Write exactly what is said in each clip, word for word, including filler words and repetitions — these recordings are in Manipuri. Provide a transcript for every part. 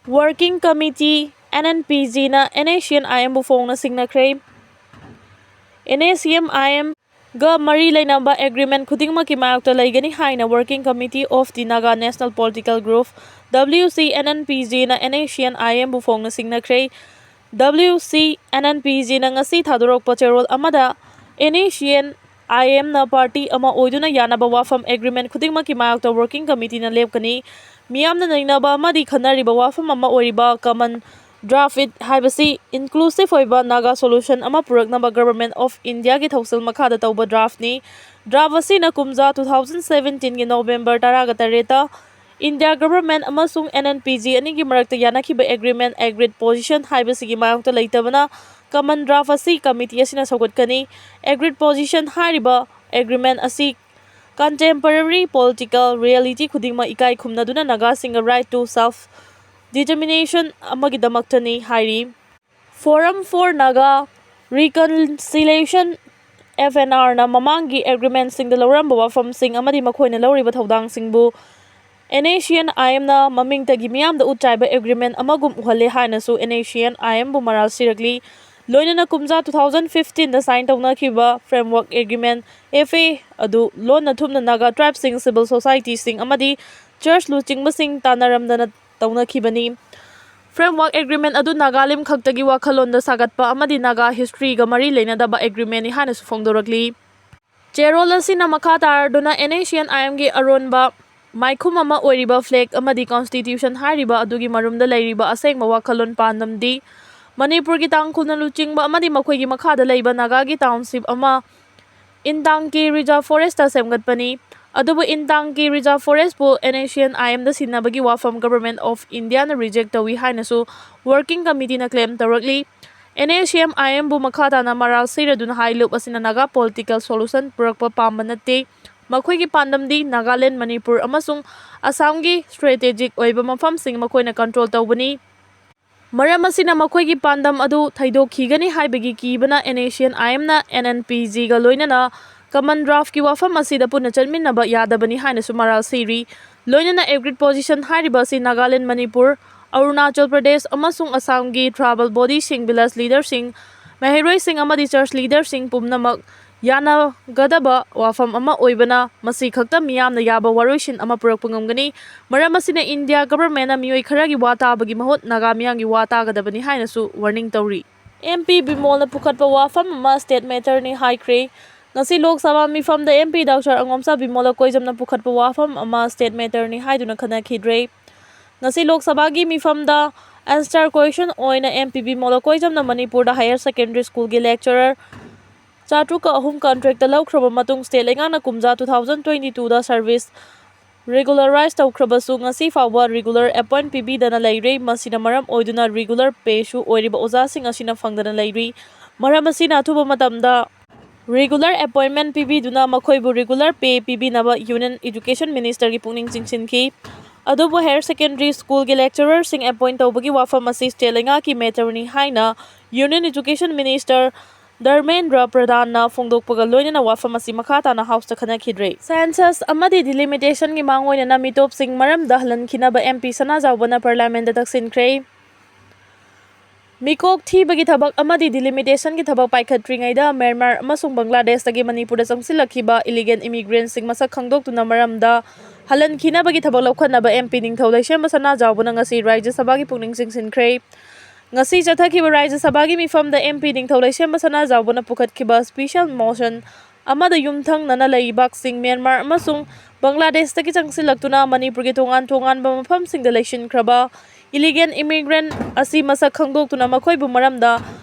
Working Committee, N N P G ꯅ N A C N I M ꯕꯨ ꯐꯣꯡꯅ ꯁꯤꯡꯅꯈ꯭ꯔꯦ꯫ N A C N I M ꯒ ꯃꯔꯤ ꯂꯩꯅꯕ agreement ꯈꯨꯗꯤꯡꯃꯛꯀꯤ ꯃꯥꯌꯣꯛꯇ ꯂꯩꯒꯅꯤ ꯍꯥꯏꯅ Working Committee of the Naga National Political Group, W C N N P G ꯅ N A C N I M ꯕꯨ ꯐꯣꯡꯅ ꯁꯤꯡꯅꯈ꯭ꯔꯦ꯫ W C N N P G ꯅ ꯉꯁꯤ ꯊꯥꯗꯣꯔꯛꯄ ꯆꯦꯔꯣꯜ ꯑꯃꯗ, N A C N I M ꯅ party ꯑꯃ ꯑꯣꯏꯗꯨꯅ ꯌꯥꯅꯕ ꯋꯥꯐꯝ agreement ꯈꯨꯗꯤꯡꯃꯛꯀꯤ ꯃꯥꯌꯣꯛꯇ Working Committee ꯅ ꯂꯦꯞꯀꯅꯤ꯫ ꯃꯤꯌꯥꯝꯅ ꯅꯩꯅꯕ ꯑꯃꯗꯤ ꯈꯟꯅꯔꯤꯕ ꯋꯥꯐꯝ ꯑꯃ ꯑꯣꯏꯔꯤꯕ common draft ꯍꯥꯏꯕꯁꯤ inclusive ꯑꯣꯏꯕ Naga solution ꯑꯃ ꯄꯨꯔꯛꯅꯕ Government of India ꯒꯤ ꯊꯧꯁꯤꯜ ꯃꯈꯥꯗ ꯇꯧꯕ draft ꯅꯤ꯫ Draft ꯑꯁꯤꯅ ꯀꯨꯝꯖꯥ two thousand seventeen ꯒꯤ November ꯇꯔꯥꯒ ꯇꯔꯦꯠꯇ India Government ꯑꯃꯁꯨꯡ N N P G ꯑꯅꯤꯒꯤ ꯃꯔꯛꯇ ꯌꯥꯅꯈꯤꯕ agreement, agreed position ꯍꯥꯏꯕꯁꯤꯒꯤ ꯃꯥꯌꯣꯛꯇ ꯂꯩꯇꯕꯅ common draft ꯑꯁꯤ committee ꯑꯁꯤꯅ ꯁꯧꯒꯠꯀꯅꯤ꯫ Agreed position ꯍꯥꯏꯔꯤꯕ agreement ꯑꯁꯤ contemporary political reality ꯈꯨꯗꯤꯡꯃꯛ ꯏꯀꯥꯏ ꯈꯨꯝꯅꯗꯨꯅ Nagaꯁꯤꯡꯒ right to self determination ꯑꯃꯒꯤꯗꯃꯛꯇꯅꯤ ꯍꯥꯏꯔꯤ꯫ Forum for Naga Reconciliation, F N R ꯅ ꯃꯃꯥꯡꯒꯤ agreement ꯁꯤꯡꯗ ꯂꯧꯔꯝꯕ ꯋꯥꯐꯝꯁꯤꯡ ꯑꯃꯗꯤ ꯃꯈꯣꯏꯅ ꯂꯧꯔꯤꯕ ꯊꯧꯗꯥꯡꯁꯤꯡꯕꯨ N A C N I M ꯅ ꯃꯃꯤꯡꯇꯒꯤ ꯃꯤꯌꯥꯝꯗ ꯎꯠ ꯆꯥꯏꯕ agreement ꯑꯃꯒꯨꯝ ꯎꯍꯜꯂꯦ ꯍꯥꯏꯅꯁꯨ N A C N I M ꯕꯨ ꯃꯔꯥꯜ ꯁꯤꯔꯛꯂꯤ꯫ ꯂꯣꯏꯅꯅ ꯀꯨꯝꯖꯥ two thousand fifteen the sign ꯇꯧꯅꯈꯤꯕ Framework Agreement, F A, ꯑꯗꯨ ꯂꯣꯟꯅ ꯊꯨꯞꯅ Naga tribe ꯁꯤꯡ, civil society ꯁꯤꯡ ꯑꯃꯗꯤ church ꯂꯨꯆꯤꯡꯕꯁꯤꯡ ꯇꯥꯟꯅꯔꯝꯗꯅ ꯇꯧꯅꯈꯤꯕꯅꯤ꯫ Framework Agreement ꯑꯗꯨ Nagalim ꯈꯛꯇꯒꯤ ꯋꯥꯈꯜꯂꯣꯟꯗ ꯁꯥꯒꯠꯄ ꯑꯃꯗꯤ Naga history ꯒ ꯃꯔꯤ ꯂꯩꯅꯗꯕ agreement ꯅꯤ ꯍꯥꯏꯅꯁꯨ ꯐꯣꯡꯗꯣꯔꯛꯂꯤ꯫ ꯆꯦꯔꯣꯜ ꯑꯁꯤꯅ ꯃꯈꯥ ꯇꯥꯔꯗꯨꯅ N A C N I M ꯒꯤ ꯑꯔꯣꯟꯕ ꯃꯥꯏꯈꯨꯝ ꯑꯃ ꯑꯣꯏꯔꯤꯕ flag ꯑꯃꯗꯤ constitution ꯍꯥꯏꯔꯤꯕ ꯑꯗꯨꯒꯤ ꯃꯔꯨꯝꯗ ꯂꯩꯔꯤꯕ ꯑꯁꯦꯡꯕ ꯋꯥꯈꯜꯂꯣꯟ ꯄꯥꯟꯗꯝꯗꯤ ꯃꯅꯤꯄꯨꯔꯒꯤ ꯇꯥꯡꯈꯨꯜꯅ ꯂꯨꯆꯤꯡꯕ ꯑꯃꯗꯤ ꯃꯈꯣꯏꯒꯤ ꯃꯈꯥꯗ ꯂꯩꯕ Nagaꯒꯤ township ꯑꯃ Intangki Reserve Forest ꯇ ꯁꯦꯝꯒꯠꯄꯅꯤ꯫ ꯑꯗꯨꯕꯨ Intangki Reserve Forest ꯄꯨ N A C N I M ꯗ ꯁꯤꯟꯅꯕꯒꯤ ꯋꯥꯐꯝ Government of India ꯅ reject ꯇꯧꯏ ꯍꯥꯏꯅꯁꯨ Working Committee ꯅ claim ꯇꯧꯔꯛꯂꯤ꯫ N A C N I M ꯕꯨ ꯃꯈꯥ ꯇꯥꯅ ꯃꯔꯥꯜ ꯁꯤꯔꯗꯨꯅ ꯍꯥꯏ ꯂꯨꯞ ꯑꯁꯤꯅ Naga political solution ꯄꯨꯔꯛꯄ ꯄꯥꯝꯕ ꯅꯠꯇꯦ꯫ ꯃꯈꯣꯏꯒꯤ ꯄꯥꯟꯗꯝꯗꯤ Nagaland, ꯃꯅꯤꯄꯨꯔ ꯑꯃꯁꯨꯡ ꯑꯁꯥꯝꯒꯤ strategic ꯑꯣꯏꯕ ꯃꯐꯝꯁꯤꯡ ꯃꯈꯣꯏꯅ control ꯇꯧꯕꯅꯤ꯫ ꯃꯔꯝ ꯑꯁꯤꯅ ꯃꯈꯣꯏꯒꯤ ꯄꯥꯟꯗꯝ ꯑꯗꯨ ꯊꯩꯗꯣꯛꯈꯤꯒꯅꯤ ꯍꯥꯏꯕꯒꯤ ꯀꯤꯕꯅ N A C N I M ꯅ N N P G ꯒ ꯂꯣꯏꯅꯅ common draft ꯀꯤ ꯋꯥꯐꯝ ꯑꯁꯤꯗ ꯄꯨꯟꯅ ꯆꯠꯃꯤꯟꯅꯕ ꯌꯥꯗꯕꯅꯤ ꯍꯥꯏꯅꯁꯨ ꯃꯔꯥꯜ ꯁꯤꯔꯤ꯫ ꯂꯣꯏꯅꯅ agreed position ꯍꯥꯏꯔꯤꯕ ꯑꯁꯤ Nagaland, ꯃꯅꯤꯄꯨꯔ ꯑꯔꯨꯅꯥꯆꯜ ꯄ꯭ꯔꯗꯦꯁ ꯑꯃꯁꯨꯡ ꯑꯁꯥꯝꯒꯤ tribal bodyꯁꯤꯡ, village leaderꯁꯤꯡ, ꯃꯍꯩꯔꯣꯏꯁꯤꯡ ꯑꯃꯗꯤ church leaderꯁꯤꯡ ꯄꯨꯝꯅꯃꯛ ꯌꯥꯅꯒꯗꯕ ꯋꯥꯐꯝ ꯑꯃ ꯑꯣꯏꯕꯅ, ꯃꯁꯤ ꯈꯛꯇ ꯃꯤꯌꯥꯝꯅ ꯌꯥꯕ ꯋꯥꯔꯣꯏꯁꯤꯟ ꯑꯃ ꯄꯨꯔꯛꯄ ꯉꯝꯒꯅꯤ꯫ ꯃꯔꯝ ꯑꯁꯤꯅ India governmentꯅ ꯃꯤꯑꯣꯏ ꯈꯔꯒꯤ ꯋꯥ ꯇꯥꯕꯒꯤ ꯃꯍꯨꯠ ꯅꯥꯒꯥ ꯃꯤꯌꯥꯝꯒꯤ ꯋꯥ ꯇꯥꯒꯗꯕꯅꯤ ꯍꯥꯏꯅꯁꯨ warning ꯇꯧꯔꯤ꯫ MP ꯕꯤꯃꯣꯜꯅ ꯄꯨꯈꯠꯄ ꯋꯥꯐꯝ ꯑꯃ state matterꯅꯤ ꯍꯥꯏꯈ꯭ꯔꯦ꯫ ꯉꯁꯤ ꯂꯣꯛ ꯁꯚꯥ ꯃꯤꯐꯝꯗ MP Doctor ꯑꯉꯣꯝꯆꯥ ꯕꯤꯃꯣꯜ ꯑꯀꯣꯏꯖꯝꯅ ꯄꯨꯈꯠꯄ ꯋꯥꯐꯝ ꯑꯃ state matterꯅꯤ ꯍꯥꯏꯗꯨꯅ ꯈꯟꯅꯈꯤꯗ꯭ꯔꯦ꯫ ꯉꯁꯤ ꯂꯣꯛ ꯁꯚꯥꯒꯤ ꯃꯤꯐꯝꯗ answer question ꯑꯣꯏꯅ MP ꯕꯤꯃꯣꯜ ꯑꯀꯣꯏꯖꯝꯅ ꯃꯅꯤꯄꯨꯔꯗ higher secondary schoolꯒꯤ lecturer ꯆꯥꯇ꯭ꯔꯨꯛꯀ ꯑꯍꯨꯝ contractꯇ ꯂꯧꯈ꯭ꯔꯕ ꯃꯇꯨꯡ state ꯂꯩꯉꯥꯛꯅ ꯀꯨꯝꯖꯥ two thousand twenty twoꯗ service regularize ꯇꯧꯈ꯭ꯔꯕꯁꯨ ꯉꯁꯤ ꯐꯥꯎꯕ regular appoint ꯄꯤꯕꯤꯗꯅ ꯂꯩꯔꯦ꯫ ꯃꯁꯤꯅ ꯃꯔꯝ ꯑꯣꯏꯗꯨꯅ regular payꯁꯨ ꯑꯣꯏꯔꯤꯕ ꯑꯣꯖꯥꯁꯤꯡ ꯑꯁꯤꯅ ꯐꯪꯗꯅ ꯂꯩꯔꯤ꯫ ꯃꯔꯝ ꯑꯁꯤꯅ ꯑꯊꯨꯕ ꯃꯇꯝꯗ regular appointment ꯄꯤꯕꯤꯗꯨꯅ ꯃꯈꯣꯏꯕꯨ regular pay ꯄꯤꯕꯤꯅꯕ Union Education Ministerꯒꯤ ꯄꯨꯛꯅꯤꯡ ꯆꯤꯡꯁꯤꯟꯈꯤ꯫ ꯑꯗꯨꯕꯨ higher secondary schoolꯒꯤ lecturerꯁꯤꯡ appoint ꯇꯧꯕꯒꯤ ꯋꯥꯐꯝ ꯑꯁꯤ state ꯂꯩꯉꯥꯛꯀꯤ matterꯅꯤ ꯍꯥꯏꯅ Union Education Minister ꯙꯔꯃꯦꯟꯗ꯭ꯔ ꯄ꯭ꯔꯙꯥꯟꯅ ꯐꯣꯡꯗꯣꯛꯄꯒ ꯂꯣꯏꯅꯅ ꯋꯥꯐꯝ ꯑꯁꯤ ꯃꯈꯥ ꯇꯥꯅ Houseꯇ ꯈꯟꯅꯈꯤꯗ꯭ꯔꯦ꯫ Census ꯑꯃꯗꯤ delimitationꯒꯤ ꯃꯥꯡꯑꯣꯏꯅꯅ ꯃꯤꯇꯣꯞꯁꯤꯡ ꯃꯔꯝꯗ ꯍꯜꯍꯟꯈꯤꯅꯕ MP ꯁꯅꯥꯖꯥꯎꯕꯅ Parliamentꯇ ꯇꯛꯁꯤꯟꯈ꯭ꯔꯦ꯫ ꯃꯤꯀꯣꯛ ꯊꯤꯕꯒꯤ ꯊꯕꯛ ꯑꯃꯗꯤ delimitationꯒꯤ ꯊꯕꯛ ꯄꯥꯏꯈꯠꯇ꯭ꯔꯤꯉꯩꯗ ꯃ꯭ꯌꯥꯟꯃꯥꯔ ꯑꯃꯁꯨꯡ ꯕꯪꯒ꯭ꯂꯥꯗꯦꯁꯇꯒꯤ ꯃꯅꯤꯄꯨꯔꯗ ꯆꯪꯁꯤꯜꯂꯛꯈꯤꯕ illegal immigrantꯁꯤꯡ ꯃꯁꯛ ꯈꯪꯗꯣꯛꯇꯨꯅ ꯃꯔꯝꯗ ꯍꯜꯍꯟꯈꯤꯅꯕꯒꯤ ꯊꯕꯛ ꯂꯧꯈꯠꯅꯕ MP ꯅꯤꯡꯊꯧ ꯂꯩꯁꯦꯝꯕ ꯁꯅꯥꯖꯥꯎꯕꯅ ꯉꯁꯤ ꯔꯥꯖ꯭ꯌ ꯁꯚꯥꯒꯤ ꯄꯨꯛꯅꯤꯡ ꯆꯤꯡꯁꯤꯟꯈ꯭ꯔꯦ꯫ ꯉꯁꯤ ꯆꯠꯊꯈꯤꯕ ꯔꯥꯖ꯭ꯌ ꯁꯚꯥꯒꯤ ꯃꯤꯐꯝꯗ MP ꯅꯤꯡꯊꯧ ꯂꯩꯁꯦꯝꯕ ꯁꯅꯥꯖꯥꯎꯕꯅ ꯄꯨꯈꯠꯈꯤꯕ special motion ꯑꯃꯗ ꯌꯨꯝꯊꯪꯅꯅ ꯂꯩꯕꯥꯛꯁꯤꯡ ꯃ꯭ꯌꯥꯟꯃꯥꯔ ꯑꯃꯁꯨꯡ ꯕꯪꯒ꯭ꯂꯥꯗꯦꯁꯇꯒꯤ ꯆꯪꯁꯤꯜꯂꯛꯇꯨꯅ ꯃꯅꯤꯄꯨꯔꯒꯤ ꯇꯣꯉꯥꯟ ꯇꯣꯉꯥꯟꯕ ꯃꯐꯝꯁꯤꯡꯗ ꯂꯩꯁꯤꯟꯈ꯭ꯔꯕ illegal immigrant ꯑꯁꯤ ꯃꯁꯛ ꯈꯪꯗꯣꯛꯇꯨꯅ ꯃꯈꯣꯏꯕꯨ ꯃꯔꯝꯗ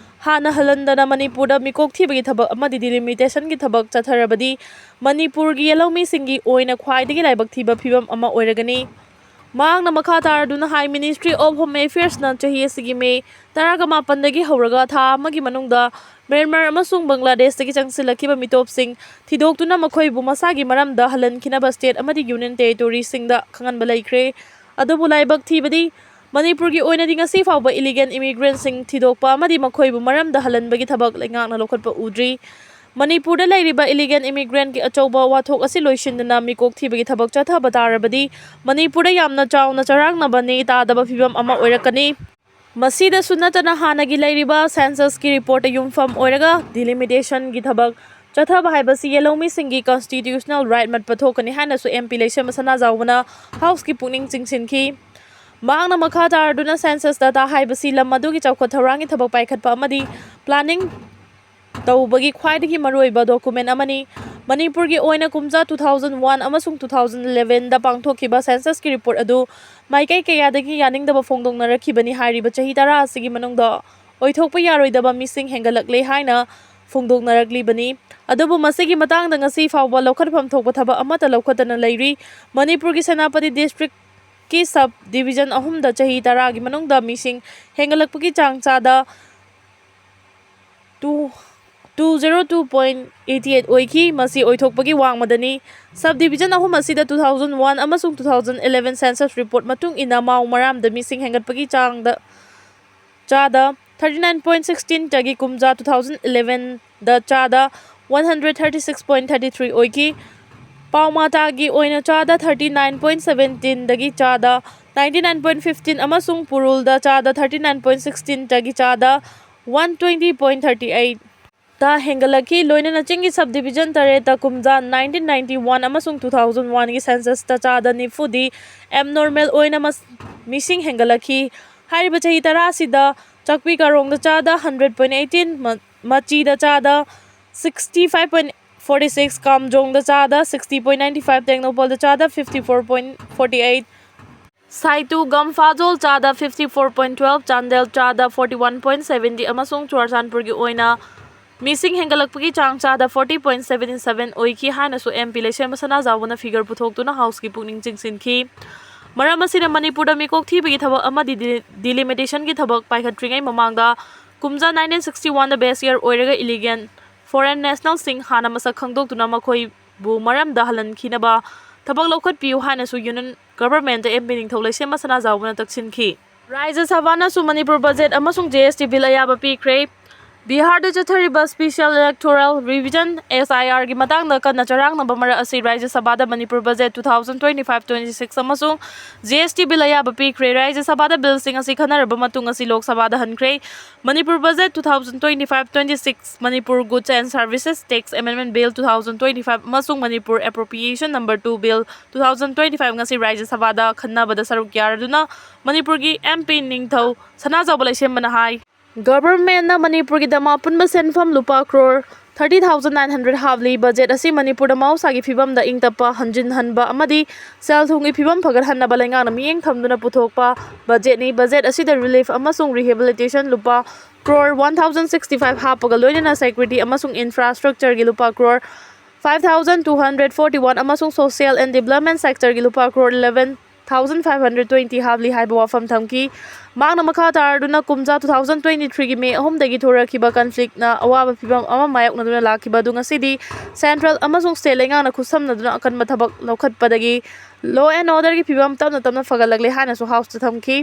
ꯍꯥꯟꯅ ꯍꯜꯍꯟꯗꯅ ꯃꯅꯤꯄꯨꯔꯗ ꯃꯤꯀꯣꯛ ꯊꯤꯕꯒꯤ ꯊꯕꯛ ꯑꯃꯗꯤ delimitationꯒꯤ ꯊꯕꯛ ꯆꯠꯊꯔꯕꯗꯤ ꯃꯅꯤꯄꯨꯔꯒꯤ ꯌꯦꯜꯍꯧꯃꯤꯁꯤꯡꯒꯤ ꯑꯣꯏꯅ ꯈ꯭ꯋꯥꯏꯗꯒꯤ ꯂꯥꯏꯕꯛ ꯊꯤꯕ ꯐꯤꯕꯝ ꯑꯃ ꯑꯣꯏꯔꯒꯅꯤ꯫ ꯃꯍꯥꯛꯅ ꯃꯈꯥ ꯇꯥꯔꯗꯨꯅ ꯍꯥꯏ, Ministry of Home Affairsꯅ ꯆꯍꯤ ꯑꯁꯤꯒꯤ ꯃꯦ ꯇꯔꯥꯃꯥꯄꯟꯗꯒꯤ ꯍꯧꯔꯒ ꯊꯥ ꯑꯃꯒꯤ ꯃꯅꯨꯡꯗ ꯃ꯭ꯌꯥꯟꯃꯥꯔ ꯑꯃꯁꯨꯡ ꯕꯪꯒ꯭ꯂꯥꯗꯦꯁꯇꯒꯤ ꯆꯪꯁꯤꯜꯂꯛꯈꯤꯕ ꯃꯤꯇꯣꯞꯁꯤꯡ ꯊꯤꯗꯣꯛꯇꯨꯅ ꯃꯈꯣꯏꯕꯨ ꯃꯁꯥꯒꯤ ꯃꯔꯝꯗ ꯍꯜꯍꯟꯈꯤꯅꯕ state ꯑꯃꯗꯤ union territoryꯁꯤꯡꯗ ꯈꯪꯍꯟꯕ ꯂꯩꯈ꯭ꯔꯦ꯫ ꯑꯗꯨꯕꯨ ꯂꯥꯏꯕꯛ ꯊꯤꯕꯗꯤ, ꯃꯅꯤꯄꯨꯔꯒꯤ ꯑꯣꯏꯅꯗꯤ ꯉꯁꯤ ꯐꯥꯎꯕ illegal immigrantꯁꯤꯡ ꯊꯤꯗꯣꯛꯄ ꯑꯃꯗꯤ ꯃꯈꯣꯏꯕꯨ ꯃꯔꯝꯗ ꯍꯜꯍꯟꯕꯒꯤ ꯊꯕꯛ ꯂꯩꯉꯥꯛꯅ ꯂꯧꯈꯠꯄ ꯎꯗ꯭ꯔꯤ꯫ ꯃꯅꯤꯄꯨꯔꯗ ꯂꯩꯔꯤꯕ illegal immigrantꯀꯤ ꯑꯆꯧꯕ ꯋꯥꯊꯣꯛ ꯑꯁꯤ ꯂꯣꯏꯁꯤꯟꯗꯅ ꯃꯤꯀꯣꯛ ꯊꯤꯕꯒꯤ ꯊꯕꯛ ꯆꯠꯊꯕ ꯇꯥꯔꯕꯗꯤ ꯃꯅꯤꯄꯨꯔꯗ ꯌꯥꯝꯅ ꯆꯥꯎꯅ ꯆꯔꯥꯡꯅꯕ ꯅꯦ ꯇꯥꯗꯕ ꯐꯤꯕꯝ ꯑꯃ ꯑꯣꯏꯔꯛꯀꯅꯤ꯫ ꯃꯁꯤꯗꯁꯨ ꯅꯠꯇꯅ ꯍꯥꯟꯅꯒꯤ ꯂꯩꯔꯤꯕ censusꯀꯤ reportꯇ ꯌꯨꯝꯐꯝ ꯑꯣꯏꯔꯒ delimitationꯒꯤ ꯊꯕꯛ ꯆꯠꯊꯕ ꯍꯥꯏꯕꯁꯤ ꯌꯦꯜꯍꯧꯃꯤꯁꯤꯡꯒꯤ constitutional right ꯃꯠꯄ ꯊꯣꯛꯀꯅꯤ ꯍꯥꯏꯅꯁꯨ MP ꯂꯩꯁꯦꯝꯕ ꯁꯅꯥꯖꯥꯎꯕꯅ Houseꯀꯤ ꯄꯨꯛꯅꯤꯡ ꯆꯤꯡꯁꯤꯟꯈꯤ꯫ ꯃꯍꯥꯛꯅ ꯃꯈꯥ ꯇꯥꯔꯗꯨꯅ census data ꯍꯥꯏꯕꯁꯤ ꯂꯝ ꯑꯗꯨꯒꯤ ꯆꯥꯎꯈꯠ ꯊꯧꯔꯥꯡꯒꯤ ꯊꯕꯛ ꯄꯥꯏꯈꯠꯄ ꯑꯃꯗꯤ planning ꯇꯧꯕꯒꯤ ꯈ꯭ꯋꯥꯏꯗꯒꯤ ꯃꯔꯨꯑꯣꯏꯕ document ꯑꯃꯅꯤ꯫ ꯃꯅꯤꯄꯨꯔꯒꯤ ꯑꯣꯏꯅ ꯀꯨꯝꯖꯥ two thousand one ꯑꯃꯁꯨꯡ two thousand elevenꯗ ꯄꯥꯡꯊꯣꯛꯈꯤꯕ censusꯀꯤ report ꯑꯗꯨ ꯃꯥꯏꯀꯩ ꯀꯌꯥꯗꯒꯤ ꯌꯥꯅꯤꯡꯗꯕ ꯐꯣꯡꯗꯣꯛꯅꯔꯛꯈꯤꯕꯅꯤ꯫ ꯍꯥꯏꯔꯤꯕ ꯆꯍꯤ ꯇꯔꯥ ꯑꯁꯤꯒꯤ ꯃꯅꯨꯡꯗ ꯑꯣꯏꯊꯣꯛꯄ ꯌꯥꯔꯣꯏꯗꯕ ꯃꯤꯁꯤꯡ ꯍꯦꯟꯒꯠꯂꯛꯂꯦ ꯍꯥꯏꯅ ꯐꯣꯡꯗꯣꯛꯅꯔꯛꯂꯤꯕꯅꯤ꯫ ꯑꯗꯨꯕꯨ ꯃꯁꯤꯒꯤ ꯃꯇꯥꯡꯗ ꯉꯁꯤ ꯐꯥꯎꯕ ꯂꯧꯈꯠꯐꯝ ꯊꯣꯛꯄ ꯊꯕꯛ ꯑꯃꯠꯇ ꯂꯧꯈꯠꯇꯅ ꯂꯩꯔꯤ꯫ ꯃꯅꯤꯄꯨꯔꯒꯤ ꯁꯦꯅꯥꯄꯇꯤ districtꯀꯤ sub division ꯑꯍꯨꯝꯗ ꯆꯍꯤ ꯇꯔꯥꯒꯤ ꯃꯅꯨꯡꯗ ꯃꯤꯁꯤꯡ ꯍꯦꯟꯒꯠꯂꯛꯄꯒꯤ ꯆꯥꯡ ꯆꯥꯗ two, two zero two point eighty eight ꯑꯣꯏꯈꯤ꯫ ꯃꯁꯤ ꯑꯣꯏꯊꯣꯛꯄꯒꯤ ꯋꯥꯡꯃꯗꯅꯤ꯫ Sub division ꯑꯍꯨꯝ ꯑꯁꯤꯗ two thousand one ꯑꯃꯁꯨꯡ two thousand eleven census report ꯃꯇꯨꯡ ꯏꯟꯅ ꯃꯥꯎ ꯃꯔꯥꯝꯗ ꯃꯤꯁꯤꯡ ꯍꯦꯟꯒꯠꯄꯒꯤ ꯆꯥꯡꯗ ꯆꯥꯗ thirty nine point sixteenꯗꯒꯤ ꯀꯨꯝꯖꯥ two thousand elevenꯗ ꯆꯥꯗ one hundred thirty six point thirty three ꯑꯣꯏꯈꯤ꯫ ꯄꯥꯎꯃꯥꯇꯥꯒꯤ ꯑꯣꯏꯅ ꯆꯥꯗ thirty nine point seventeenꯗꯒꯤ ꯆꯥꯗ ninety nine point fifteen ꯑꯃꯁꯨꯡ ꯄꯨꯔꯨꯜꯗ ꯆꯥꯗ thirty nine point sixteenꯗꯒꯤ ꯆꯥꯗ one twenty point thirty eight ꯇ ꯍꯦꯟꯒꯠꯂꯛꯈꯤ꯫ ꯂꯣꯏꯅꯅ ꯆꯤꯡꯒꯤ sub division ꯇꯔꯦꯠꯇ ꯀꯨꯝꯖꯥ nineteen ninety one ꯑꯃꯁꯨꯡ two thousand oneꯒꯤ censusꯇ ꯆꯥꯗ ꯅꯤꯐꯨꯗꯤ abnormal ꯑꯣꯏꯅ ꯃꯤꯁꯤꯡ ꯍꯦꯟꯒꯠꯂꯛꯈꯤ꯫ ꯍꯥꯏꯔꯤꯕ ꯆꯍꯤ ꯇꯔꯥ ꯑꯁꯤꯗ ꯆꯥꯛꯄꯤ ꯀꯥꯔꯣꯡꯗ ꯆꯥꯗ hundred point eighteen, ꯃꯆꯤꯗ ꯆꯥꯗ sixty five point forty six, ꯀꯥꯝꯖꯣꯡꯗ ꯆꯥꯗ sixty point ninety five, ꯇꯦꯡꯅꯧꯄꯜꯗ ꯆꯥꯗ fifty four point forty eight, ꯁꯥꯏꯇꯨ ꯒꯝꯐꯥꯖꯣꯜ ꯆꯥꯗ fifty four point twelve, Chandel ꯆꯥꯗ forty one point seventy ꯑꯃꯁꯨꯡ ꯆꯨꯔꯆꯥꯟꯄꯨꯔꯒꯤ ꯑꯣꯏꯅ ꯃꯤꯁꯤꯡ ꯍꯦꯟꯒꯠꯂꯛꯄꯒꯤ ꯆꯥꯡ ꯆꯥꯗ forty point seventy seven ꯑꯣꯏꯈꯤ ꯍꯥꯏꯅꯁꯨ MP ꯂꯩꯁꯦꯝꯕ ꯁꯅꯥꯖꯥꯎꯕꯅ figure ꯄꯨꯊꯣꯛꯇꯨꯅ Houseꯀꯤ ꯄꯨꯛꯅꯤꯡ ꯆꯤꯡꯁꯤꯟꯈꯤ꯫ ꯃꯔꯝ ꯑꯁꯤꯅ ꯃꯅꯤꯄꯨꯔꯗ ꯃꯤꯀꯣꯛ ꯊꯤꯕꯒꯤ ꯊꯕꯛ ꯑꯃꯗꯤ delimitationꯒꯤ ꯊꯕꯛ ꯄꯥꯏꯈꯠꯇ꯭ꯔꯤꯉꯩ ꯃꯃꯥꯡꯗ ꯀꯨꯝꯖꯥ nineteen sixty oneꯗ base year ꯑꯣꯏꯔꯒ illegal foreign nationalꯁꯤꯡ ꯍꯥꯟꯅ ꯃꯁꯛ ꯈꯪꯗꯣꯛꯇꯨꯅ ꯃꯈꯣꯏꯕꯨ ꯃꯔꯝꯗ ꯍꯜꯍꯟꯈꯤꯅꯕ ꯊꯕꯛ ꯂꯧꯈꯠꯄꯤꯌꯨ ꯍꯥꯏꯅꯁꯨ Union Governmentꯇ MP ꯅꯤꯡꯊꯧ ꯂꯩꯁꯦꯝꯕ ꯁꯅꯥꯖꯥꯎꯕꯅ ꯇꯛꯁꯤꯟꯈꯤ꯫ ꯔꯥꯖ꯭ꯌ ꯁꯚꯥꯅꯁꯨ ꯃꯅꯤꯄꯨꯔ budget ꯑꯃꯁꯨꯡ GST bill ꯑꯌꯥꯕ ꯄꯤꯈ꯭ꯔꯦ꯫ ꯕꯤꯍꯥꯔꯗ ꯆꯠꯊꯔꯤꯕ Special Electoral Revision, S I R ꯒꯤ ꯃꯇꯥꯡꯗ ꯀꯟꯅ ꯆꯔꯥꯡꯅꯕ ꯃꯔꯛ ꯑꯁꯤ ꯔꯥꯖ꯭ꯌ ꯁꯚꯥꯗ Manipur budget two thousand twenty-five twenty-six ꯑꯃꯁꯨꯡ G S T Bill ꯑꯌꯥꯕ ꯄꯤꯈ꯭ꯔꯦ꯫ ꯔꯥꯖ꯭ꯌ ꯁꯚꯥꯗ ꯕꯤꯜꯁꯤꯡ ꯑꯁꯤ ꯈꯟꯅꯔꯕ ꯃꯇꯨꯡ ꯑꯁꯤ ꯂꯣꯛ ꯁꯚꯥꯗ ꯍꯟꯈ꯭ꯔꯦ꯫ Manipur budget two thousand twenty-five twenty-six, Manipur Goods and Services Tax Amendment Bill two thousand twenty-five ꯑꯃꯁꯨꯡ Manipur Appropriation Number two Bill two thousand twenty-five ꯉꯁꯤ ꯔꯥꯖ꯭ꯌ ꯁꯚꯥꯗ ꯈꯟꯅꯕꯗ ꯁꯔꯨꯛ ꯌꯥꯔꯗꯨꯅ ꯃꯅꯤꯄꯨꯔꯒꯤ M P ꯅꯤꯡꯊꯧ ꯁꯅꯥꯖꯥꯎꯕ ꯂꯩꯁꯦꯝꯕꯅ ꯍꯥꯏ꯫ Government ꯅ ꯃꯅꯤꯄꯨꯔꯒꯤꯗꯃꯛ ꯑꯄꯨꯟꯕ ꯁꯦꯟꯐꯝ ꯂꯨꯄꯥ crore thirty thousand nine hundred happily. Budget ꯑꯁꯤ ꯃꯅꯤꯄꯨꯔꯗ ꯃꯍꯧꯁꯥꯒꯤ ꯐꯤꯕꯝꯗ ꯏꯪ ꯇꯞꯄ ꯍꯟꯖꯤꯟꯍꯟꯕ ꯑꯃꯗꯤ ꯁꯦꯜ ꯊꯨꯝꯒꯤ ꯐꯤꯕꯝ ꯐꯒꯠꯍꯟꯅꯕ ꯂꯩꯉꯥꯛꯅ ꯃꯤꯠꯌꯦꯡ ꯊꯝꯗꯨꯅ ꯄꯨꯊꯣꯛꯄ ꯕꯖꯦꯠꯅꯤ꯫ ꯕꯖꯦꯠ ꯑꯁꯤꯗ relief ꯑꯃꯁꯨꯡ rehabilitation ꯂꯨꯄꯥ crore one thousand sixty five ꯍꯥꯞꯄꯒ ꯂꯣꯏꯅꯅ security ꯑꯃꯁꯨꯡ infrastructure ꯒꯤ ꯂꯨꯄꯥ crore five thousand two hundred forty one ꯑꯃꯁꯨꯡ social and development sector ꯒꯤ ꯂꯨꯄꯥ crore eleven thousand five hundred twenty happily ꯍꯥꯏꯕ ꯋꯥꯐꯝ ꯊꯝꯈꯤ꯫ ꯃꯍꯥꯛꯅ ꯃꯈꯥ ꯇꯥꯔꯗꯨꯅ ꯀꯨꯝꯖꯥ two thousand twenty three ꯒꯤ ꯃꯦ ꯑꯍꯨꯝꯗꯒꯤ ꯊꯣꯔꯛꯈꯤꯕ conflict ꯅ ꯑꯋꯥꯕ ꯐꯤꯕꯝ ꯑꯃ ꯃꯥꯌꯣꯛꯅꯗꯨꯅ ꯂꯥꯛꯈꯤꯕ ꯑꯗꯨ ꯉꯁꯤꯗꯤ central ꯑꯃꯁꯨꯡ state ꯂꯩꯉꯥꯛꯅ ꯈꯨꯠꯁꯝꯅꯗꯨꯅ ꯑꯀꯟꯕ ꯊꯕꯛ ꯂꯧꯈꯠꯄꯗꯒꯤ law and order ꯒꯤ ꯐꯤꯕꯝ ꯇꯞꯅ ꯇꯞꯅ ꯐꯒꯠꯂꯛꯂꯦ ꯍꯥꯏꯅꯁꯨ House ꯇ ꯊꯝꯈꯤ꯫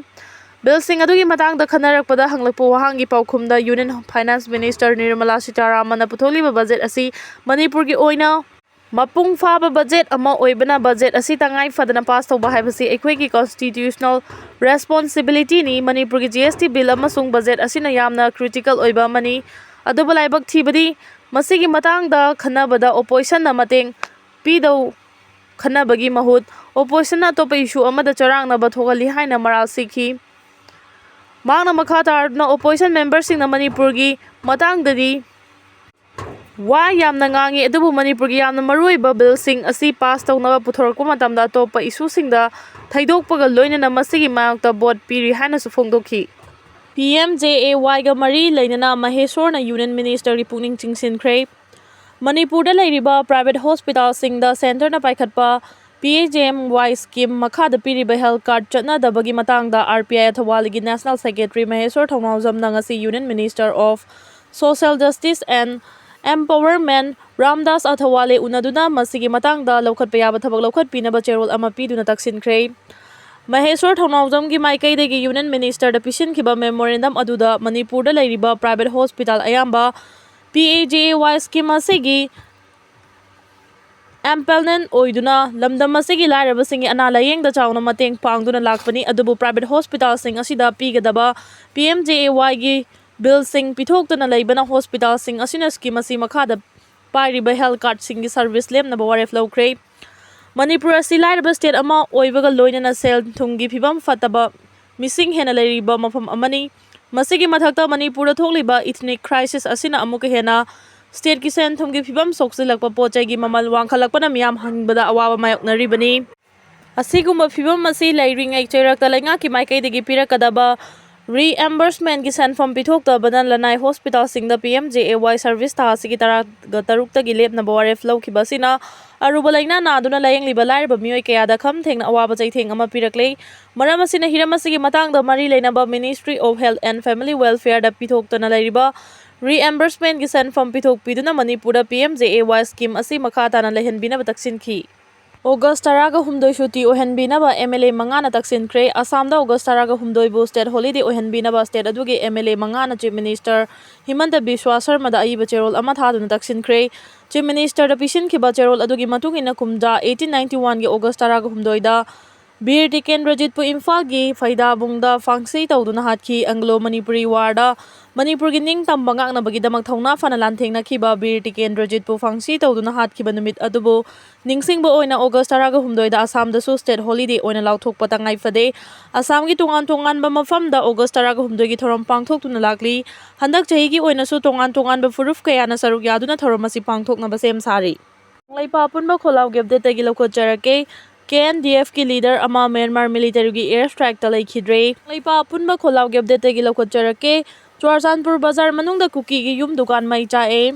ꯕꯤꯜꯁꯤꯡ ꯑꯗꯨꯒꯤ ꯃꯇꯥꯡꯗ ꯈꯟꯅꯔꯛꯄꯗ ꯍꯪꯂꯛꯄ ꯋꯥꯍꯪꯒꯤ ꯄꯥꯎꯈꯨꯝꯗ Union Finance Minister ꯅꯤꯔꯃꯂꯥ ꯁꯤꯇꯥꯔꯥꯃꯟꯅ ꯄꯨꯊꯣꯛꯂꯤꯕ ꯕꯖꯦꯠ ꯑꯁꯤ ꯃꯅꯤꯄꯨꯔꯒꯤ ꯑꯣꯏꯅ ꯃꯄꯨꯡ ꯐꯥꯕ ꯕꯖꯦꯠ ꯑꯃ ꯑꯣꯏꯕꯅ ꯕꯖꯦꯠ ꯑꯁꯤ ꯇꯉꯥꯏ ꯐꯗꯅ pass ꯇꯧꯕ ꯍꯥꯏꯕꯁꯤ ꯑꯩꯈꯣꯏꯒꯤ constitutional responsibility ꯅꯤ꯫ ꯃꯅꯤꯄꯨꯔꯒꯤ G S T Bill ꯑꯃꯁꯨꯡ ꯕꯖꯦꯠ ꯑꯁꯤꯅ ꯌꯥꯝꯅ critical ꯑꯣꯏꯕ ꯑꯃꯅꯤ꯫ ꯑꯗꯨꯕꯨ ꯂꯥꯏꯕꯛ ꯊꯤꯕꯗꯤ ꯃꯁꯤꯒꯤ ꯃꯇꯥꯡꯗ ꯈꯟꯅꯕꯗ opposition ꯅ ꯃꯇꯦꯡ ꯄꯤꯗꯧ ꯈꯟꯅꯕꯒꯤ ꯃꯍꯨꯠ opposition ꯅ ꯑꯇꯣꯞꯄ issue ꯑꯃꯗ ꯆꯔꯥꯡꯅꯕ ꯊꯣꯛꯍꯜꯂꯤ ꯍꯥꯏꯅ ꯃꯔꯥꯜ ꯁꯤꯈꯤ꯫ ꯃꯍꯥꯛꯅ ꯃꯈꯥ ꯇꯥꯔꯗꯨꯅ opposition member ꯁꯤꯡꯅ ꯃꯅꯤꯄꯨꯔꯒꯤ ꯃꯇꯥꯡꯗꯗꯤ ꯋꯥ ꯌꯥꯝꯅ ꯉꯥꯡꯉꯤ, ꯑꯗꯨꯕꯨ ꯃꯅꯤꯄꯨꯔꯒꯤ ꯌꯥꯝꯅ ꯃꯔꯨꯑꯣꯏꯕ ꯕꯤꯜꯁꯤꯡ ꯑꯁꯤ pass ꯇꯧꯅꯕ ꯄꯨꯊꯣꯔꯛꯄ ꯃꯇꯝꯗ ꯑꯇꯣꯞꯄ issue ꯁꯤꯡꯗ ꯊꯩꯗꯣꯛꯄꯒ ꯂꯣꯏꯅꯅ ꯃꯁꯤꯒꯤ ꯃꯥꯌꯣꯛꯇ vote ꯄꯤꯔꯤ ꯍꯥꯏꯅꯁꯨ ꯐꯣꯡꯗꯣꯛꯈꯤ꯫ P M J A Y ꯒ ꯃꯔꯤ ꯂꯩꯅꯅ ꯃꯍꯦꯁꯣꯔꯅ Union Minister ꯒꯤ ꯄꯨꯛꯅꯤꯡ ꯆꯤꯡꯁꯤꯟꯈ꯭ꯔꯦ꯫ ꯃꯅꯤꯄꯨꯔꯗ ꯂꯩꯔꯤꯕ private hospital ꯁꯤꯡꯗ centre ꯅ ꯄꯥꯏꯈꯠꯄ P M J A Y scheme ꯃꯈꯥꯗ ꯄꯤꯔꯤꯕ health card ꯆꯠꯅꯗꯕꯒꯤ ꯃꯇꯥꯡꯗ R P I ꯑꯊꯋꯥꯂꯤꯒꯤ National Secretary ꯃꯍꯦꯁꯣꯔ ꯊꯧꯅꯥꯎꯖꯝꯅ ꯉꯁꯤ Union Minister of Social Justice and Empowerment Ramdas ꯑꯊꯋꯥꯂꯦ ꯎꯅꯗꯨꯅ ꯃꯁꯤꯒꯤ ꯃꯇꯥꯡꯗ ꯂꯧꯈꯠꯄ ꯌꯥꯕ ꯊꯕꯛ ꯂꯧꯈꯠꯄꯤꯅꯕ ꯆꯦꯔꯣꯜ ꯑꯃ ꯄꯤꯗꯨꯅ ꯇꯛꯁꯤꯟꯈ꯭ꯔꯦ꯫ ꯃꯍꯦꯁꯣꯔ ꯊꯧꯅꯥꯎꯖꯝꯒꯤ ꯃꯥꯏꯀꯩꯗꯒꯤ ꯌꯨꯅꯤꯌꯟ ꯃꯤꯅꯤꯁꯇꯔꯗ ꯄꯤꯁꯤꯟꯈꯤꯕ ꯃꯦꯃꯣꯔꯦꯟꯗꯝ ꯑꯗꯨꯗ ꯃꯅꯤꯄꯨꯔꯗ ꯂꯩꯔꯤꯕ ꯄ꯭ꯔꯥꯏꯚꯦꯠ ꯍꯣꯁꯄꯤꯇꯥꯜ ꯑꯌꯥꯝꯕ P A J A Y scheme ꯑꯁꯤꯒꯤ ꯑꯦꯝꯄꯦꯅꯦꯜ ꯑꯣꯏꯗꯨꯅ ꯂꯝꯗꯝ ꯑꯁꯤꯒꯤ ꯂꯥꯏꯔꯕꯁꯤꯡꯒꯤ ꯑꯅꯥ ꯂꯥꯌꯦꯡꯗ ꯆꯥꯎꯅ ꯃꯇꯦꯡ ꯄꯥꯡꯗꯨꯅ ꯂꯥꯛꯄꯅꯤ꯫ ꯑꯗꯨꯕꯨ ꯄ꯭ꯔꯥꯏꯚꯦꯠ ꯍꯣꯁꯄꯤꯇꯥꯜꯁꯤꯡ ꯑꯁꯤꯗ ꯄꯤꯒꯗꯕ P M J A Y ꯒꯤ ꯕꯤꯜꯁꯤꯡ ꯄꯤꯊꯣꯛꯇꯅ ꯂꯩꯕꯅ ꯍꯣꯁꯄꯤꯇꯥꯜꯁꯤꯡ ꯑꯁꯤꯅ ꯁ꯭ꯀꯤꯝ ꯑꯁꯤ ꯃꯈꯥꯗ ꯄꯥꯏꯔꯤꯕ ꯍꯦꯜꯊ ꯀꯥꯔꯗꯁꯤꯡꯒꯤ ꯁꯔꯚꯤꯁ ꯂꯦꯞꯅꯕ ꯋꯥꯔꯦꯞ ꯂꯧꯈ꯭ꯔꯦ꯫ ꯃꯅꯤꯄꯨꯔ ꯑꯁꯤ ꯂꯥꯏꯔꯕ ꯁ꯭ꯇꯦꯠ ꯑꯃ ꯑꯣꯏꯕꯒ ꯂꯣꯏꯅꯅ ꯁꯦꯜ ꯊꯨꯝꯒꯤ ꯐꯤꯕꯝ ꯐꯠꯇꯕ ꯃꯤꯁꯤꯡ ꯍꯦꯟꯅ ꯂꯩꯔꯤꯕ ꯃꯐꯝ ꯑꯃꯅꯤ꯫ ꯃꯁꯤꯒꯤ ꯃꯊꯛꯇ ꯃꯅꯤꯄꯨꯔꯗ ꯊꯣꯛꯂꯤꯕ ꯏꯊꯅꯤꯛ ꯀ꯭ꯔꯥꯏꯁꯤꯁ ꯑꯁꯤꯅ ꯑꯃꯨꯛꯀ ꯍꯦꯟꯅ ꯁ꯭ꯇꯦꯠꯀꯤ ꯁꯦꯟ ꯊꯨꯝꯒꯤ ꯐꯤꯕꯝ ꯁꯣꯛꯆꯤꯜꯂꯛꯄ, ꯄꯣꯠ ꯆꯩꯒꯤ ꯃꯃꯜ ꯋꯥꯡꯈꯠꯂꯛꯄꯅ ꯃꯤꯌꯥꯝ ꯍꯤꯡꯕꯗ ꯑꯋꯥꯕ ꯃꯥꯌꯣꯛꯅꯔꯤꯕꯅꯤ꯫ ꯑꯁꯤꯒꯨꯝꯕ ꯐꯤꯕꯝ ꯑꯁꯤ ꯂꯩꯔꯤꯉꯩ ꯆꯩꯔꯛꯇ ꯂꯩꯉꯥꯛꯀꯤ ꯃꯥꯏꯀꯩꯗꯒꯤ ꯄꯤꯔꯛꯀꯗꯕ ꯔꯤꯑꯦꯝꯕꯔꯁꯃꯦꯟꯒꯤ ꯁꯦꯟꯐꯝ ꯄꯤꯊꯣꯛꯇꯕꯅ ꯂꯅꯥꯏ ꯍꯣꯁꯄꯤꯇꯥꯜꯁꯤꯡꯗ P M J A Y service ꯊꯥ ꯑꯁꯤꯒꯤ ꯇꯔꯥꯒ ꯇꯔꯨꯛꯇꯒꯤ ꯂꯦꯞꯅꯕ ꯋꯥꯔꯦꯞ ꯂꯧꯈꯤꯕ ꯑꯁꯤꯅ ꯑꯔꯨꯕ ꯂꯥꯏꯅꯥ ꯅꯥꯗꯨꯅ ꯂꯥꯌꯦꯡꯂꯤꯕ ꯂꯥꯏꯔꯕ ꯃꯤꯑꯣꯏ ꯀꯌꯥꯗ ꯈꯝ ꯊꯦꯡꯅ ꯑꯋꯥꯕ ꯆꯩꯊꯦꯡ ꯑꯃ ꯄꯤꯔꯛꯂꯦ꯫ ꯃꯔꯝ ꯑꯁꯤꯅ ꯍꯤꯔꯝ ꯑꯁꯤꯒꯤ ꯃꯇꯥꯡꯗ ꯃꯔꯤ ꯂꯩꯅꯕ Ministry of Health and Family Welfare ꯗ ꯄꯤꯊꯣꯛꯇꯅ ꯂꯩꯔꯤꯕ ꯔꯤꯑꯦꯝꯕꯔꯁꯃꯦꯟꯒꯤ ꯁꯦꯟꯐꯝ ꯄꯤꯊꯣꯛꯄꯤꯗꯨꯅ ꯃꯅꯤꯄꯨꯔꯗ P M J A Y scheme ꯑꯁꯤ ꯃꯈꯥ ꯇꯥꯅ ꯂꯩꯍꯟꯕꯤꯅꯕ ꯇꯛꯁꯤꯟꯈꯤ꯫ ꯑꯣꯒꯁ ꯇꯔꯥꯒ ꯍꯨꯝꯗꯣꯏ ꯁꯨꯇꯤ ꯑꯣꯏꯍꯟꯕꯤꯅꯕ M L A ꯃꯉꯥꯅ ꯇꯛꯁꯤꯟꯈ꯭ꯔꯦ꯫ ꯑꯁꯥꯝꯗ ꯑꯣꯒꯁ ꯇꯔꯥꯒ ꯍꯨꯝꯗꯣꯏꯕꯨ ꯁ꯭ꯇꯦꯠ ꯍꯣꯂꯤꯗꯦ ꯑꯣꯏꯍꯟꯕꯤꯅꯕ ꯁ꯭ꯇꯦꯠ ꯑꯗꯨꯒꯤ M L A ꯃꯉꯥꯅ ꯆꯤꯐ ꯃꯤꯅꯤꯁꯇꯔ ꯍꯤꯃꯟꯇ ꯕꯤꯁ꯭ꯋꯥ ꯁꯔꯃꯗ ꯑꯏꯕ ꯆꯦꯔꯣꯜ ꯑꯃ ꯊꯥꯗꯨꯅ ꯇꯛꯁꯤꯟꯈ꯭ꯔꯦ꯫ ꯆꯤꯐ ꯃꯤꯅꯤꯁꯇꯔꯗ ꯄꯤꯁꯤꯟꯈꯤꯕ ꯆꯦꯔꯣꯜ ꯑꯗꯨꯒꯤ ꯃꯇꯨꯡ ꯏꯟꯅ, ꯀꯨꯝꯖꯥ eighteen ninety one ꯒꯤ ꯑꯣꯒꯁ ꯇꯔꯥꯒ ꯍꯨꯝꯗꯣꯏꯗ ꯕꯤꯔ ꯇꯤꯀꯦꯟꯗ꯭ꯔꯖꯤꯠꯄꯨ ꯏꯝꯐꯥꯜꯒꯤ ꯐꯩꯗꯥꯕꯨꯡꯗ ꯐꯥꯡꯁꯤ ꯇꯧꯗꯨꯅ ꯍꯥꯠꯈꯤ꯫ ꯑꯪꯒ꯭ꯂꯣ ꯃꯅꯤꯄꯨꯔꯤ ꯋꯥꯔꯗ ꯃꯅꯤꯄꯨꯔꯒꯤ ꯅꯤꯡꯇꯝꯕ ꯉꯥꯛꯅꯕꯒꯤꯗꯃꯛ ꯊꯧꯅꯥ ꯐꯅ ꯂꯥꯟꯊꯦꯡꯅꯈꯤꯕ ꯕꯤꯔ ꯇꯤꯀꯦꯟꯗ꯭ꯔꯖꯤꯠꯄꯨ ꯐꯥꯡꯁꯤ ꯇꯧꯗꯨꯅ ꯍꯥꯠꯈꯤꯕ ꯅꯨꯃꯤꯠ ꯑꯗꯨꯕꯨ ꯅꯤꯡꯁꯤꯡꯕ ꯑꯣꯏꯅ ꯑꯣꯒꯁ ꯇꯔꯥꯒ ꯍꯨꯝꯗꯣꯏꯗ ꯑꯁꯥꯝꯗꯁꯨ ꯁ꯭ꯇꯦꯠ ꯍꯣꯂꯤꯗꯦ ꯑꯣꯏꯅ ꯂꯥꯎꯊꯣꯛꯄ ꯇꯉꯥꯏ ꯐꯗꯦ꯫ ꯑꯁꯥꯝꯒꯤ ꯇꯣꯉꯥꯟ ꯇꯣꯉꯥꯟꯕ ꯃꯐꯝꯗ ꯑꯣꯒꯁ ꯇꯔꯥꯒ ꯍꯨꯝꯗꯣꯏꯒꯤ ꯊꯧꯔꯝ ꯄꯥꯡꯊꯣꯛꯇꯨꯅ ꯂꯥꯛꯂꯤ꯫ ꯍꯟꯗꯛ ꯆꯍꯤꯒꯤ ꯑꯣꯏꯅꯁꯨ ꯇꯣꯉꯥꯟ ꯇꯣꯉꯥꯟꯕ ꯐꯨꯔꯨꯞ ꯀꯌꯥꯅ ꯁꯔꯨꯛ ꯌꯥꯗꯨꯅ ꯊꯧꯔꯝ ꯑꯁꯤ ꯄꯥꯡꯊꯣꯛꯅꯕ ꯁꯦꯝ ꯁꯥꯔꯤ꯫ ꯀꯪꯂꯩꯄꯥꯛ ꯑꯄꯨꯟꯕ ꯈꯣꯜꯂꯥꯎꯒꯤ ꯑꯞꯗꯦꯠꯇꯒꯤ ꯂꯧꯈꯠꯆꯔꯛꯀꯦ꯫ K N D F ꯀꯤ ꯂꯤꯗꯔ ꯑꯃ ꯃ꯭ꯌꯥꯟꯃꯥꯔ ꯃꯤꯂꯤꯇꯔꯤꯒꯤ ꯑꯦꯌꯔ ꯁ꯭ꯇ꯭ꯔꯥꯏꯛꯇ ꯂꯩꯈꯤꯗ꯭ꯔꯦ꯫ ꯀꯪꯂꯩꯄꯥꯛ ꯑꯄꯨꯟꯕ ꯈꯣꯜꯂꯥꯎꯒꯤ ꯑꯞꯗꯦꯠꯇꯒꯤ ꯂꯧꯈꯠꯆꯔꯛꯀꯦ꯫ ꯆꯨꯔꯥꯆꯥꯟꯄꯨꯔ ꯕꯖꯥꯔ ꯃꯅꯨꯡꯗ ꯀꯨꯀꯤꯒꯤ ꯌꯨꯝ ꯗꯨꯀꯥꯟ ꯃꯩ ꯆꯥꯛꯑꯦ꯫